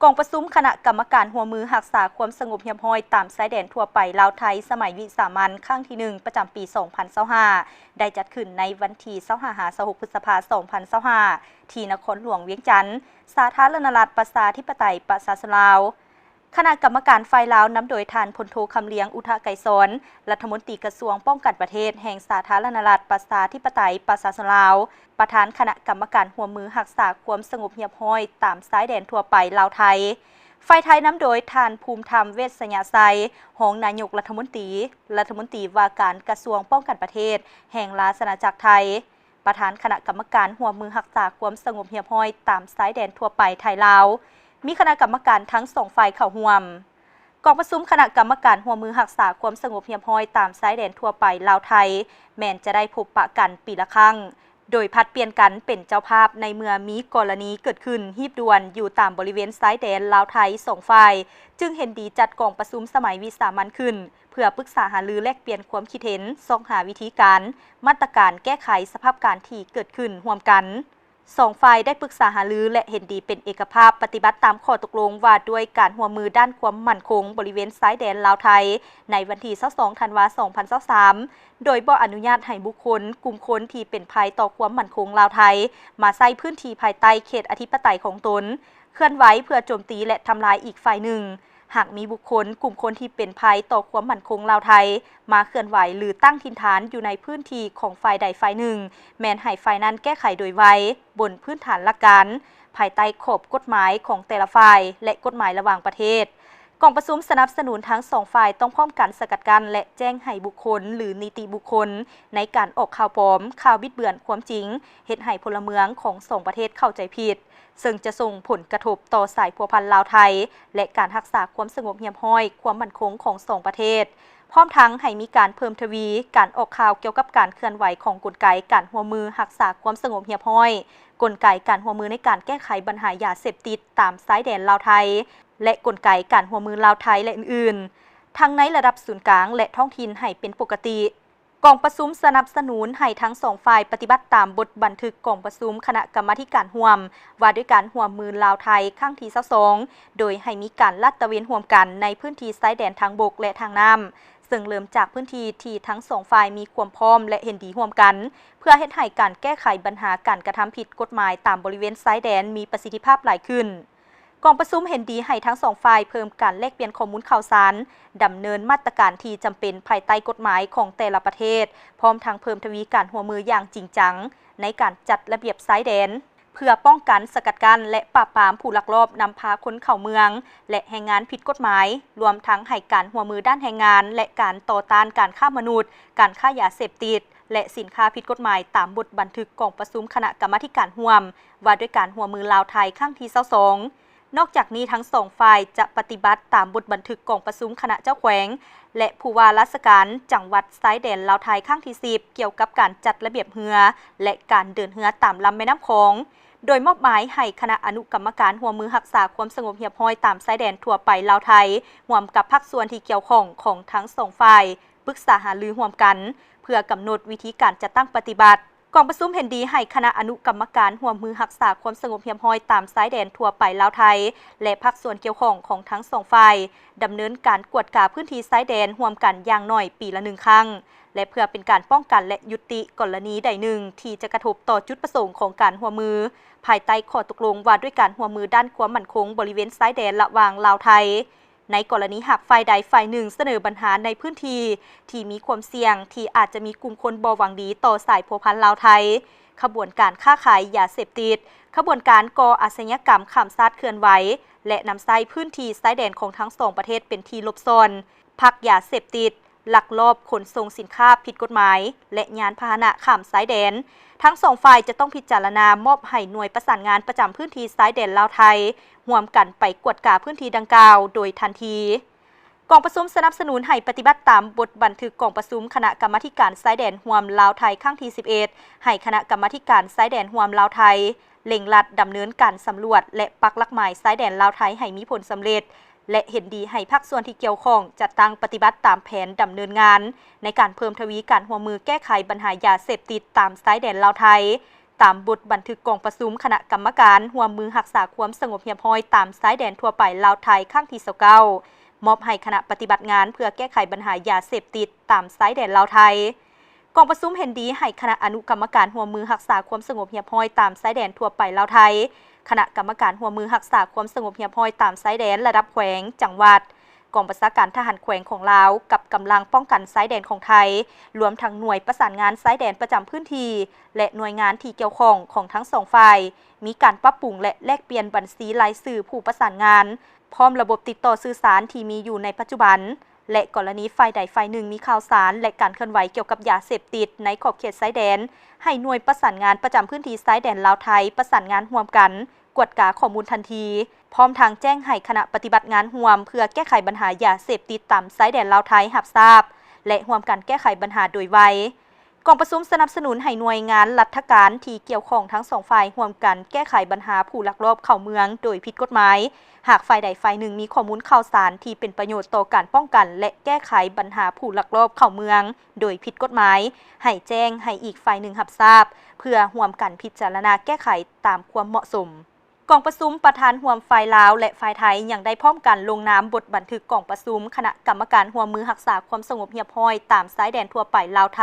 ກອງປະຊຸມຄະນະກຳມະການຮ່ວມມືຮັກສາຄວາມສະຫງົບຮຽບຮ້ອຍຕາມຊາຍແດນທົ່ວໄປລາວໄທ ສະໄໝວິສາມັນຄັ້ງທີໜຶ່ງ ປະຈຳປີສອງພັນຊາວຫ້າ ໄດ້ຈັດຂຶ້ນໃນວັນທີຊາວຫ້າ ຫາ ຊາວຫົກ ພຶດສະພາ ສອງພັນຊາວຫ້າ ທີ່ນະຄອນຫຼວງວຽງຈັນ, ສາທາລະນະລັດ ປະຊາທິປະໄຕ ປະຊາຊົນລາວ. ຄະນະກຳມະການຝ່າຍລາວ ນຳໂດຍທ່ານ ພົນໂທ ຄຳລຽງ ອຸທະໄກສອນ, ລັດຖະມົນຕີກະຊວງປ້ອງກັນປະເທດແຫ່ງສາທາລະນະລັດ ປະຊາທິປະໄຕ ປະຊາຊົນລາວ, ປະທານຄະນະກຳມະການຮ່ວມມືຮັກສາຄວາມສະຫງົບຮຽບຮ້ອຍຕາມຊາຍແດນທົ່ວໄປລາວໄທ. ຝ່າຍໄທນຳໂດຍທ່ານ ພູມທຳ ເວດສະຍະໄຊ, ຮອງນາຍົກລັດຖະມົນຕີ, ລັດຖະມົນຕີວ່າການກະຊວງປ້ອງກັນປະເທດແຫ່ງລາຊະອານາຈັກໄທ, ປະທານຄະນະກຳມະການຮ່ວມມືຮັກສາຄວາມສະຫງົບຮຽບຮ້ອຍຕາມຊາຍແດນທົ່ວໄປໄທລາວ, ມີຄະນະກຳມະການທັງສອງຝ່າຍເຂົ້າຮ່ວມ. ກອງປະຊຸມຄະນະກຳມະການຮ່ວມມືຮັກສາຄວາມສະຫງົບຮຽບຮ້ອຍຕາມຊາຍແດນທົ່ວໄປລາວໄທ ແມ່ນຈະໄດ້ພົບປະກັນປີລະຄັ້ງ, ໂດຍຜັດປ່ຽນກັນເປັນເຈົ້າພາບໃນເມື່ອມີກໍລະນີເກີດຂຶ້ນຮີບດ່ວນຢູ່ຕາມບໍລິເວນຊາຍແດນລາວໄທສອງຝ່າຍ, ຈຶ່ງເຫັນດີຈັດກອງປະຊຸມສະໄໝວິສາມັນຂຶ້ນ ເພື່ອປຶກສາຫາລືແລກປ່ຽນຄວາມຄິດເຫັນ, ຊອກຫາວິທີການ, ມາດຕະການແກ້ໄຂສະພາບການທີ່ເກີດຂຶ້ນຮ່ວມກັນ. ສອງຝ່າຍໄດ້ປຶກສາຫາລື ແລະ ເຫັນດີເປັນເອກະພາບປະຕິບັດຕາມຂໍ້ຕົກລົງວ່າດ້ວຍການຮ່ວມມືດ້ານຄວາມໝັ້ນຄົງບໍລິເວນຊາຍແດນລາວໄທ ໃນວັນທີຊາວສອງ ທັນວາ ສອງພັນຊາວສາມ ໂດຍບໍ່ອະນຸຍາດໃຫ້ບຸກຄົນ, ກຸ່ມຄົນທີ່ເປັນໄພຕໍ່ຄວາມໝັ້ນຄົງລາວໄທ ມາໃຊ້ພື້ນທີ່ພາຍໃຕ້ເຂດອະທິປະໄຕຂອງຕົນ, ເຄື່ອນໄຫວເພື່ອໂຈມຕີ ແລະ ທຳລາຍອີກຝ່າຍໜຶ່ງ. ຫາກມີບຸກຄົນ, ກຸ່ມຄົນທີ່ເປັນໄພຕໍ່ຄວາມໝັ້ນຄົງລາວໄທ ມາເຄື່ອນໄຫວ ຫຼື ຕັ້ງຖິ່ນຖານຢູ່ໃນພື້ນທີ່ຂອງຝ່າຍໃດຝ່າຍໜຶ່ງ, ແມ່ນໃຫ້ຝ່າຍນັ້ນແກ້ໄຂໂດຍໄວ, ບົນພື້ນຖານຫຼັກການ, ພາຍໃຕ້ຂອບກົດໝາຍຂອງແຕ່ລະຝ່າຍ ແລະ ກົດໝາຍລະຫວ່າງປະເທດ. ກອງປະຊຸມສະໜັບສະໜູນທັງສອງຝ່າຍຕ້ອງພ້ອມກັນສະກັດກັ້ນ ແລະ ແຈ້ງໃຫ້ບຸກຄົນ ຫຼື ນິຕິບຸກຄົນ ໃນການອອກຂ່າວປອມ, ຂ່າວບິດເບືອນຄວາມຈິງ, ເຮັດໃຫ້ພົນລະເມືອງຂອງສອງປະເທດເຂົ້າໃຈຜິດ, ເຊິ່ງຈະສົ່ງຜົນກະທົບຕໍ່ສາຍພົວພັນລາວ-ໄທ ແລະ ການຮັກສາຄວາມສະຫງົບຮຽບຮ້ອຍ, ຄວາມໝັ້ນຄົງຂອງສອງປະເທດ, ພ້ອມທັງໃຫ້ມີການເພີ່ມທະວີການອອກຂ່າວກ່ຽວກັບການເຄື່ອນໄຫວຂອງກົນໄກການຮ່ວມມືຮັກສາຄວາມສະຫງົບຮຽບຮ້ອຍ, ກົນໄກການຮ່ວມມືໃນການແກ້ໄຂບັນຫາຢາເສບຕິດຕາມຊາຍແດນລາວ-ໄທ ແລະ ກົນໄກການຮ່ວມມືລາວ-ໄທ ແລະ ອື່ນໆ, ທັງໃນລະດັບສູນກາງ ແລະ ທ້ອງຖິ່ນໃຫ້ເປັນປົກກະຕິ. ກອງປະຊຸມສະໜັບສະໜູນໃຫ້ທັງສອງຝ່າຍປະຕິບັດຕາມບົດບັນທຶກກອງປະຊຸມຄະນະກຳມາທິການຮ່ວມ ວ່າດ້ວຍການຮ່ວມມືລາວ-ໄທ ຄັ້ງທີຊາວສອງ ໂດຍໃຫ້ມີການລາດຕະເວນຮ່ວມກັນໃນພື້ນທີ່ຊາຍແດນທາງບົກ ແລະ ທາງນ້ຳ, ເຊິ່ງເລີ່ມຈາກພື້ນທີ່ທີ່ທັງສອງຝ່າຍມີຄວາມພ້ອມ ແລະ ເຫັນດີຮ່ວມກັນ, ເພື່ອເຮັດໃຫ້ການແກ້ໄຂບັນຫາການກະທຳຜິດກົດໝາຍຕາມບໍລິເວນຊາຍແດນມີປະສິດທິພາບຫຼາຍຂຶ້ນ. ກອງປະຊຸມເຫັນດີໃຫ້ທັງສອງຝ່າຍເພີ່ມການແລກປ່ຽນຂໍ້ມູນຂ່າວສານ, ດຳເນີນມາດຕະການທີ່ຈຳເປັນພາຍໃຕ້ກົດໝາຍຂອງແຕ່ລະປະເທດ, ພ້ອມທັງເພີ່ມທະວີການຮ່ວມມືຢ່າງຈິງຈັງໃນການຈັດລະບຽບຊາຍແດນ, ເພື່ອປ້ອງກັນ, ສະກັດກັ້ນ ແລະ ປາບປາມຜູ້ລັກລອບນຳພາຄົນເຂົ້າເມືອງ ແລະ ແຮງງານຜິດກົດໝາຍ, ລວມທັງໃຫ້ການຮ່ວມມືດ້ານແຮງງານ ແລະ ການຕໍ່ຕ້ານການຄ້າມະນຸດ, ການຄ້າຢາເສບຕິດ ແລະ ສິນຄ້າຜິດກົດໝາຍຕາມບົດບັນທຶກກອງປະຊຸມຄະນະກຳມາທິການຮ່ວມ ວ່າດ້ວຍການຮ່ວມມືລາວ-ໄທ ຄັ້ງທີຊາວສອງ. ນອກຈາກນີ້, ທັງສອງຝ່າຍຈະປະຕິບັດຕາມບົດບັນທຶກກອງປະຊຸມຄະນະເຈົ້າແຂວງ ແລະ ຜູ້ວ່າລາຊະການຈັງຫວັດຊາຍແດນລາວ-ໄທ ຄັ້ງທີສິບ ກ່ຽວກັບການຈັດລະບຽບເຮືອ ແລະ ການເດີນເຮືອຕາມລຳແມ່ນ້ຳຂອງ, ໂດຍມອບໝາຍໃຫ້ຄະນະອະນຸກຳມະການຮ່ວມມືຮັກສາຄວາມສະຫງົບຮຽບຮ້ອຍຕາມຊາຍແດນທົ່ວໄປລາວ-ໄທ ຮ່ວມກັບພາກສ່ວນທີ່ກ່ຽວຂ້ອງຂອງທັງສອງຝ່າຍ ປຶກສາຫາລືຮ່ວມກັນ ເພື່ອກຳນົດວິທີການຈັດຕັ້ງປະຕິບັດ. ກອງປະຊຸມເຫັນດີໃຫ້ຄະນະອະນຸກຳມະການຮ່ວມມືຮັກສາຄວາມສະຫງົບຮຽບຮ້ອຍຕາມຊາຍແດນທົ່ວໄປລາວ-ໄທ ແລະ ພາກສ່ວນກ່ຽວຂ້ອງຂອງທັງສອງຝ່າຍ ດຳເນີນການກວດກາພື້ນທີ່ຊາຍແດນຮ່ວມກັນຢ່າງໜ້ອຍປີລະໜຶ່ງຄັ້ງ ແລະ ເພື່ອເປັນການປ້ອງກັນ ແລະ ຍຸຕິກໍລະນີໃດໜຶ່ງທີ່ຈະກະທົບຕໍ່ຈຸດປະສົງຂອງການຮ່ວມມື ພາຍໃຕ້ຂໍ້ຕົກລົງວ່າດ້ວຍການຮ່ວມມືດ້ານຄວາມໝັ້ນຄົງບໍລິເວນຊາຍແດນລະຫວ່າງລາວ-ໄທ. ໃນກໍລະນີຫາກຝ່າຍໃດຝ່າຍໜຶ່ງສະເໜີບັນຫາໃນພື້ນທີ່ທີ່ມີຄວາມສ່ຽງທີ່ອາດຈະມີກຸ່ມຄົນບໍ່ຫວັງດີຕໍ່ສາຍພົວພັນລາວ-ໄທ, ຂະບວນການຄ້າຂາຍຢາເສບຕິດ, ຂະບວນການກໍ່ອາຊະຍາກຳຂ້າມຊາດເຄື່ອນໄຫວ ແລະ ນຳໃຊ້ພື້ນທີ່ຊາຍແດນຂອງທັງສອງປະເທດເປັນທີ່ຫຼົບຊ່ອນ, ພັກຢາເສບຕິດ, ລັກລອບຂົນສົ່ງສິນຄ້າຜິດກົດໝາຍ ແລະ ຍານພາຫະນະຂ້າມຊາຍແດນ, ທັງສອງຝ່າຍຈະຕ້ອງພິຈາລະນາມອບໃຫ້ໜ່ວຍປະສານງານປະຈຳພື້ນທີ່ຊາຍແດນລາວ-ໄທ ຮ່ວມກັນໄປກວດກາພື້ນທີ່ດັ່ງກ່າວໂດຍທັນທີ. ກອງປະຊຸມສະໜັບສະໜູນໃຫ້ປະຕິບັດຕາມບົດບັນທຶກກອງປະຊຸມຄະນະກຳມາທິການຊາຍແດນຮ່ວມລາວ-ໄທ ຄັ້ງທີສິບເອັດ, ໃຫ້ຄະນະກຳມາທິການຊາຍແດນຮ່ວມລາວ-ໄທ ເລັ່ງລັດດຳເນີນການສຳຫຼວດ ແລະ ປັກຫຼັກໝາຍຊາຍແດນລາວ-ໄທໃຫ້ມີຜົນສຳເລັດ ແລະ ເຫັນດີໃຫ້ພາກສ່ວນທີ່ກ່ຽວຂ້ອງຈັດຕັ້ງປະຕິບັດຕາມແຜນດຳເນີນງານ ໃນການເພີ່ມທະວີການຮ່ວມມືແກ້ໄຂບັນຫາຢາເສບຕິດຕາມຊາຍແດນລາວ-ໄທ. ຕາມບົດບັນທຶກກອງປະຊຸມຄະນະກຳມະການຮ່ວມມືຮັກສາຄວາມສະຫງົບຮຽບຮ້ອຍຕາມຊາຍແດນທົ່ວໄປລາວ-ໄທ ຄັ້ງທີຊາວເກົ້າ ມອບໃຫ້ຄະນະປະຕິບັດງານເພື່ອແກ້ໄຂບັນຫາຢາເສບຕິດຕາມຊາຍແດນລາວ-ໄທ. ກອງປະຊຸມເຫັນດີໃຫ້ຄະນະອະນຸກຳມະການຮ່ວມມືຮັກສາຄວາມສະຫງົບຮຽບຮ້ອຍຕາມຊາຍແດນທົ່ວໄປລາວ-ໄທ, ຄະນະກຳມະການຮ່ວມມືຮັກສາຄວາມສະຫງົບຮຽບຮ້ອຍຕາມຊາຍແດນລະດັບແຂວງ, ຈັງຫວັດ, ກອງບັນຊາການທະຫານແຂວງຂອງລາວ ກັບກຳລັງປ້ອງກັນຊາຍແດນຂອງໄທ, ລວມທັງໜ່ວຍປະສານງານຊາຍແດນປະຈຳພື້ນທີ່ ແລະ ໜ່ວຍງານທີ່ກ່ຽວຂ້ອງຂອງທັງສອງຝ່າຍ ມີການປັບປຸງ ແລະ ແລກປ່ຽນບັນຊີລາຍຊື່ຜູ້ປະສານງານ ພ້ອມລະບົບຕິດຕໍ່ສື່ສານທີ່ມີຢູ່ໃນປັດຈຸບັນ ແລະ ກໍລະນີຝ່າຍໃດຝ່າຍໜຶ່ງມີຂ່າວສານ ແລະ ການເຄື່ອນໄຫວກ່ຽວກັບຢາເສບຕິດໃນຂອບເຂດຊາຍແດນ ໃຫ້ໜ່ວຍປະສານງານປະຈຳພື້ນທີ່ຊາຍແດນລາວ-ໄທປະສານງານຮ່ວມກັນ ກວດກາຂໍ້ມູນທັນທີ, ພ້ອມທັງແຈ້ງໃຫ້ຄະນະປະຕິບັດງານຮ່ວມເພື່ອແກ້ໄຂບັນຫາຢາເສບຕິດຕາມຊາຍແດນລາວ-ໄທຮັບຊາບ ແລະ ຮ່ວມກັນແກ້ໄຂບັນຫາໂດຍໄວ. ກອງປະຊຸມສະໜັບສະໜູນໃຫ້ໜ່ວຍງານລັດຖະການທີ່ກ່ຽວຂ້ອງທັງສອງຝ່າຍຮ່ວມກັນແກ້ໄຂບັນຫາຜູ້ລັກລອບເຂົ້າເມືອງໂດຍຜິດກົດໝາຍ. ຫາກຝ່າຍໃດຝ່າຍໜຶ່ງມີຂໍ້ມູນຂ່າວສານທີ່ເປັນປະໂຫຍດຕໍ່ການປ້ອງກັນ ແລະ ແກ້ໄຂບັນຫາຜູ້ລັກລອບເຂົ້າເມືອງໂດຍຜິດກົດໝາຍ ໃຫ້ແຈ້ງໃຫ້ອີກຝ່າຍໜຶ່ງຮັບຊາບ ເພື່ອຮ່ວມກັນພິຈາລະນາແກ້ໄຂຕາມຄວາມເໝາະສົມ. ກອງປະຊຸມປະທານຮ່ວມຝ່າຍລາວ ແລະ ຝ່າຍໄທ ຍັງໄດ້ພ້ອມກັນລົງນາມບົດບັນທຶກກອງປະຊຸມຄະນະກຳມະການຮ່ວມມືຮັກສາຄວາມສະຫງົບຮຽບຮ້ອຍຕາມຊາຍແດນທົ່ວໄປລາວ-ໄທ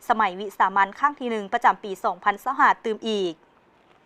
ສະໄໝວິສາມັນຄັ້ງທີໜຶ່ງ ປະຈຳປີສອງພັນຊາວຫ້າ ຕື່ມອີກ.